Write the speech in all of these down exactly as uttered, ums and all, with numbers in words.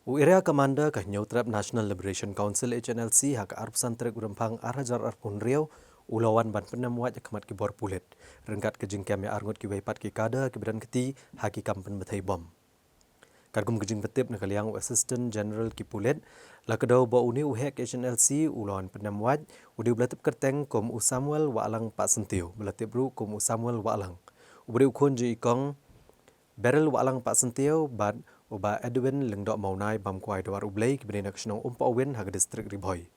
U Area Commander ka Hynñiewtrep National Liberation Council, H N L C, ha ka arphew san tarik u Rymphang ar hajar arphew hynriew, u la wan ban pyndem wait ha khmat ki bor pulit ryngkat ka jingkem ïa arngut kiwei pat ki cadre kiba don kti ha ki kam pynbthei bom. Katkum ka jingpyntip na ka liang u Assistant General ki pulit, la kdew ba une u heh ka H N L C u la wan pyndem wait u dei uba la tip kyrteng kum u Samuel Wahlang Pahsyntiew, ba la tip ruh kum u Samuel Wahlang, uba dei u khun jong i kong Beryl Wahlang Pahsyntiew bad u Bah Edwin Lyngdoh Mawnai Bamkwai Dewar U Blei, kiba dei na ka shnong Umpawin ha ka distrik Ri Bhoi.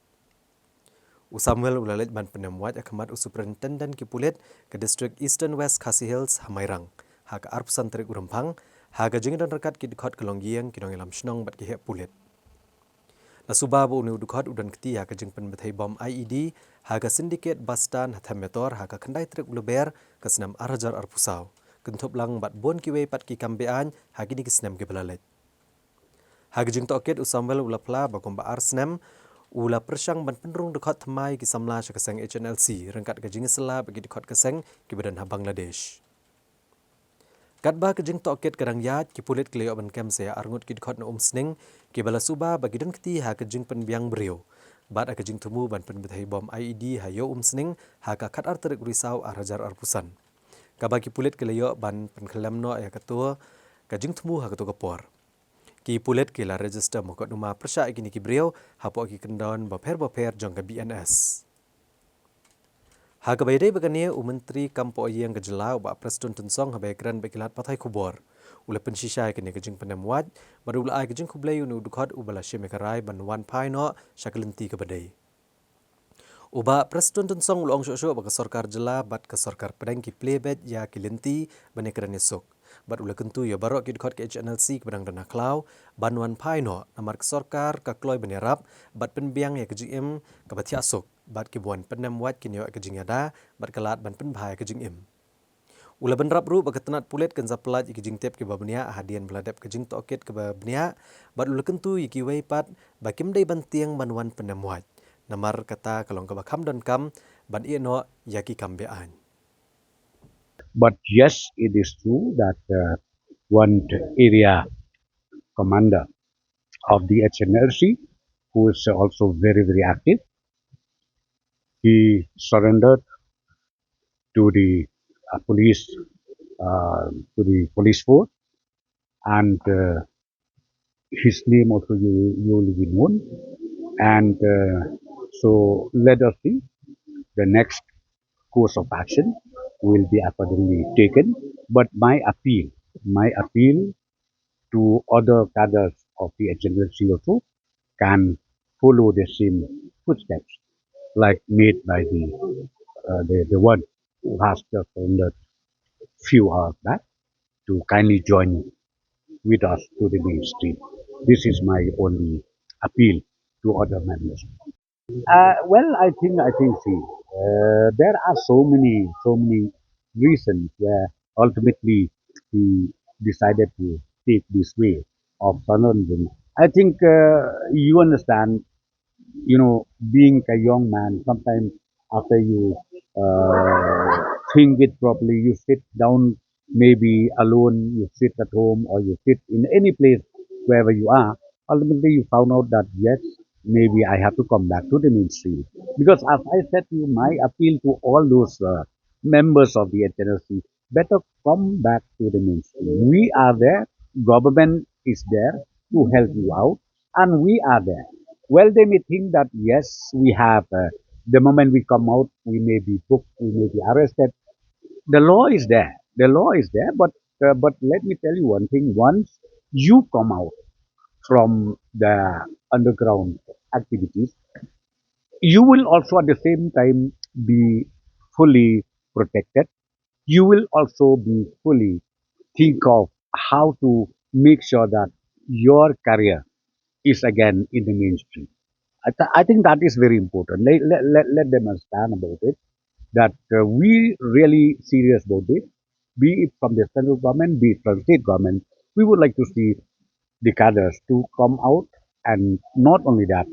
U Samuel u la leit ban pyndem wait ha khmat u Superintendent ki pulit ka distrik Eastern West Khasi Hills ha Mairang ha ka arphew san tarik u Rymphang, ha ka jingdon ryngkat ki dkhot ka longïing, ki nongïalam shnong bad ki heh pulit. La suba ba une u dkhot u don kti ha ka jingpynbthei bom I E D ha ka syndicate Bastan ha Them Metor ha ka khyndai tarik u Lber ka snem ar hajar arphew saw, kynthup lang bad bun kiwei pat ki kam be-aiñ ha kine ki snem kiba la leit. Ha ka jingtohkit, u Samuel u la phla ba kumba ar snem u la pyrshang ban pynrung dkhot thymmai ki samla sha ka seng H N L C ryngkat ka jingïasylla bad ki dkhot ka seng kiba don ha Bangladesh. Katba ka jingtohkit ka dang ïaid, ki pulit ki la ïoh ban kem sa ïa arngut ki dkhot na Umsning kiba la suba ba ki don kti ha ka jingpynbiang briew bad ha ka jingthmu ban pynbthei bom I E D ha ïew Umsning ha ka khatar tarik u Risaw ar hajar arphew san, kaba ki pulit ki la ïoh ban pynkhyllem noh ïa kato ka jingthmu ha kato ka por. Ki pulit ki la register mukotduma pyrshah ïa kine ki briew hapoh ki kyndon bapher bapher jong ka B N S. Ha kaba ïadei bad kane, u Myntri Kam Pohïing ka Jylla, u Bah Prestone Tynsong, haba ïakren bad ki lad pathai khubor, u la pynshisha ïa kane ka jingpyndem wait bad u la ai ka jingkhublei ïa une u dkhot uba la shim ïa ka rai ban wan phai noh sha ka lynti kaba dei. U Bah Prestone Tynsong u la ong shuh shuh ba ka sorkar jylla bad ka sorkar pdeng ki plie beit ïa ki lynti ban ïakren ïasuk, bad u la kyntu ïa baroh ki dkhot ka H N L C kiba dang don ha khlaw ban wan phai noh, namar ka sorkar ka kloi ban ïarap bad pynbiang ïa ka jingim kaba thiah suk, bad kiba wan pyndem wait kin ïoh ïa ka jingïada bad ka lad ban pynbha ïa ka jingim. U la bynrap ruh ba ka tnat pulit kan sa pyllait ïa ki jingtip kiba bniah hadien ba la dep ka jingtohkit kaba bniah, bad u la kyntu ïa kiwei pat ba kim dei ban tieng ban wan pyndem wait, namar kata ka long kaba kham donkam ban ïeh noh ïa ki kam be-aiñ. But yes, it is true that uh, one area commander of the H N L C, who is also very, very active, he surrendered to the uh, police, uh, to the police force, and uh, his name also you, you will be known. And uh, so let us see the next course of action will be accordingly taken. But my appeal, my appeal to other cadres of the H N L C also can follow the same footsteps like made by the, uh, the, the one who has just surrendered few hours back to kindly join with us to the mainstream. This is my only appeal to other members. Uh, well, I think I think see, uh, there are so many so many reasons where ultimately he decided to take this way of surrendering. I think uh, you understand, you know, being a young man, sometimes after you uh, think it properly, you sit down, maybe alone, you sit at home or you sit in any place, wherever you are. Ultimately, you found out that yes, maybe I have to come back to the mainstream. Because as I said to you, my appeal to all those uh, members of the H N L C, better come back to the mainstream. We are there, government is there to help you out, and we are there. Well, they may think that yes, we have, uh, the moment we come out, we may be booked, we may be arrested. The law is there, the law is there, but uh, but let me tell you one thing, once you come out from the underground activities, you will also at the same time be fully protected. You will also be fully think of how to make sure that your career is again in the mainstream. I, th- I think that is very important. Let, let, let, let them understand about it, that uh, we really serious about it, be it from the central government, be it from state government. We would like to see the cadres to come out and not only that,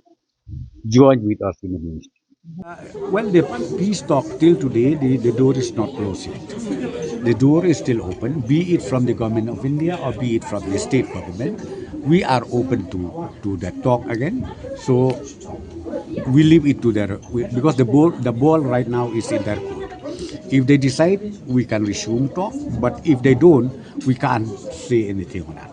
join with us in the mainstream. Well, the peace talk till today, the, the door is not closed yet. The door is still open, be it from the government of India or be it from the state government. We are open to, to that talk again. So we leave it to their, we, because the ball, the ball right now is in their court. If they decide, we can resume talk. But if they don't, we can't say anything on that.